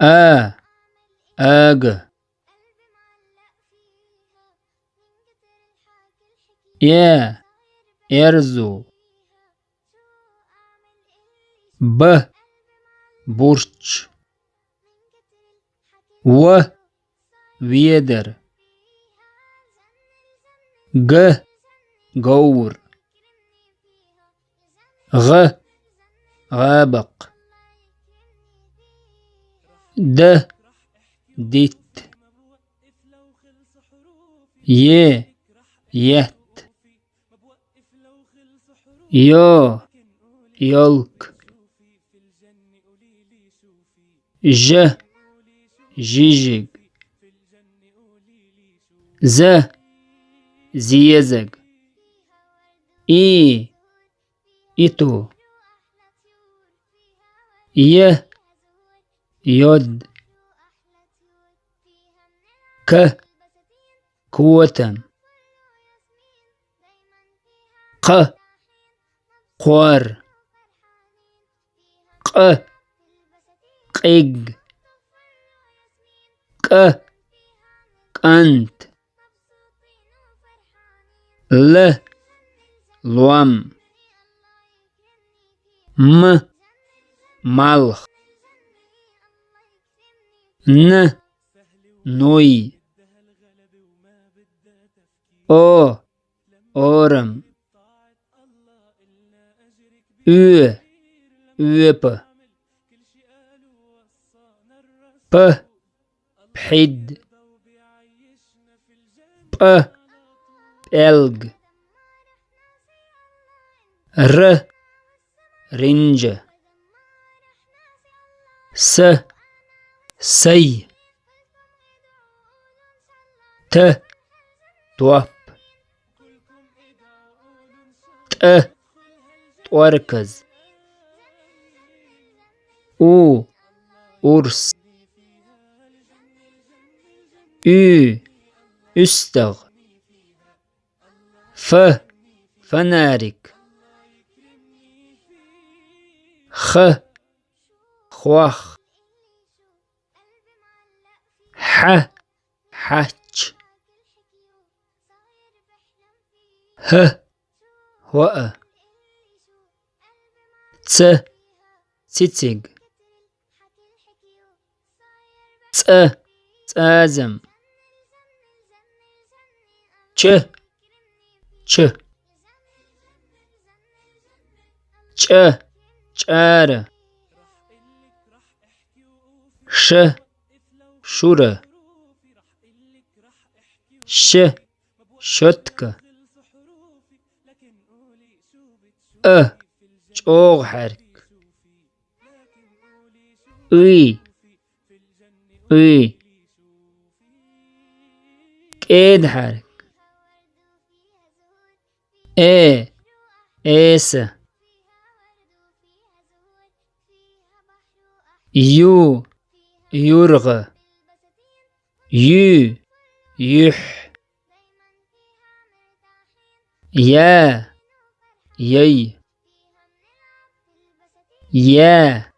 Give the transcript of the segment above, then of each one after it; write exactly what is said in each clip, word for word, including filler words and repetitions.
Ӏа, Ӏага. Э, эрзу. Б, бурч. В, ведар. Г, говр. ГӀ, гӀабакъ. Д, дитт. Е, етт. Ё, ёлк. Ж, жижиг. З, зезаг. И, иту. Е, ёд. К, котам. Къ, къвар. Къ, къиг. КӀ, кӀант. Л, лом. М, малх. Н, ной. О, орам. Ӱ, ӱпӧ. П, пхьид. Пӏ, пӏелг. Р, ринжа. С, сай. Т, топ. Тӏ, тӏорказ. У, урс. Ӱ, ӱстагъ. Ф, фонарик. Х, хох. Хь, хьач. Хӏ, хӏоӏ. Ц, цициг. Цӏ, цӏазам. Ч, чы. Чӏ, чӏара. Ш, шура. Щ, щётка. Ӏ, чӏогъ хьарк. Ӏи, ӏи. Кӏеда хьарк. Э, эса. Ю, юргъа. Ю, юхь. Я, яй. Я,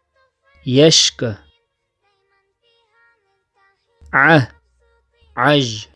яшка. Ӏа, ӏаж.